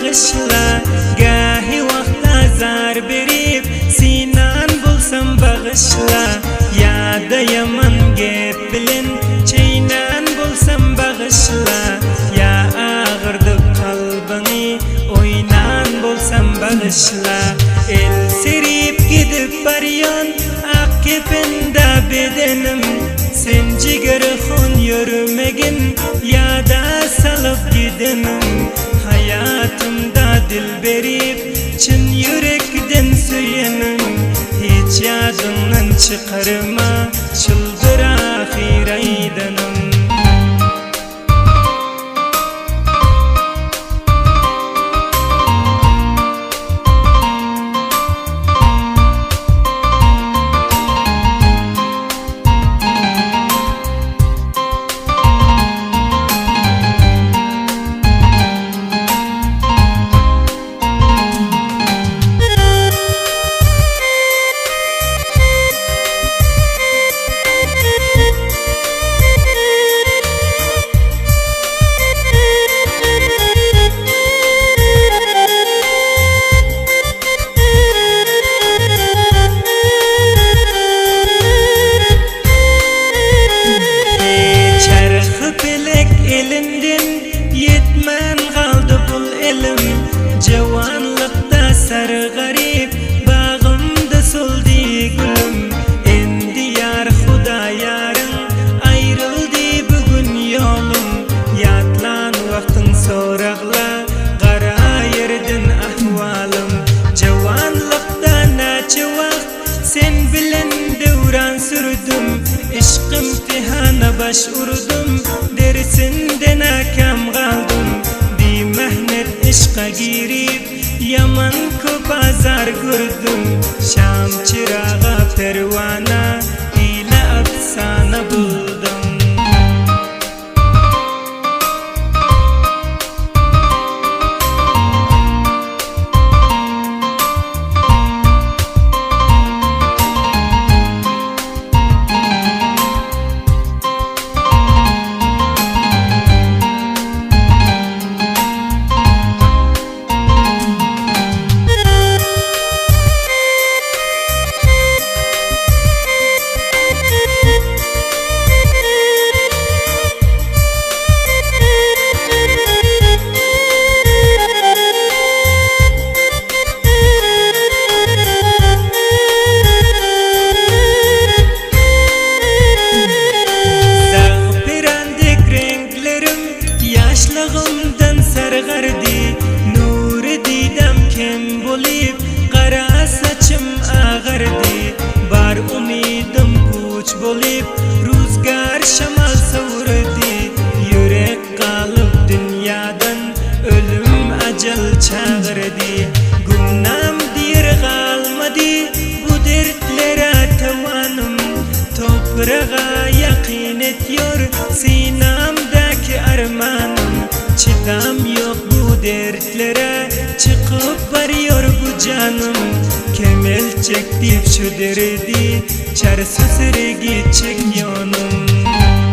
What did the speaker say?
bagyşla Gähi wagt azar berip synan bolsam bagyşla Ýa-da ýaman gep bilen çeýnän bolsam bagyşla Ýa agyrdyp kalbyňy oýnan bolsam bagyşla El serip gidip barýan ak kepende bedenim Sen jigerhon ýörmegin ýada salyp gidenim Haýatymda dil berip çyn ýürekden söýenim Hiç ýadyňdan çykarma şuldur ahyr aýdanym. Çarhy-pelek elinden ýetmän galdy bul elim, Jowanlykda sargaryp bagymda soldy gülüm. Endi ýar Hudaýaryň aýryldy bu gün ýolum, Ýatlan wagtyň soragla gara ýerden ahwalym. Jowanlykda näçe wagt Sen bilen döwran sürdüm, Yşk imtihana baş urdum, Dersinden näkäm galdym. Bimähnet yşka girip, Ýaman köp azar gördüm. Şam çyraga perwana, Ile afsana buldum. Zagpyran dek reňklerim Ýaşlygymdan sargardy. Nury didäm kem bolup, Gara saçym agardy. Bar umydym puç bolup, Ruzgar şemal sowurdy. Ýürek galyp dünýadan, Ölüm ajal çagyrdy. Gümnam diýer galmady, Bu dertlere tawanym. Topraga ýakyn etýor synamdaky armanym. Çydam ýok bu dertlere, Çykyp barýor bu janym. Kemeltjek diýip şu derdi, Çarsyz regi çekýonym.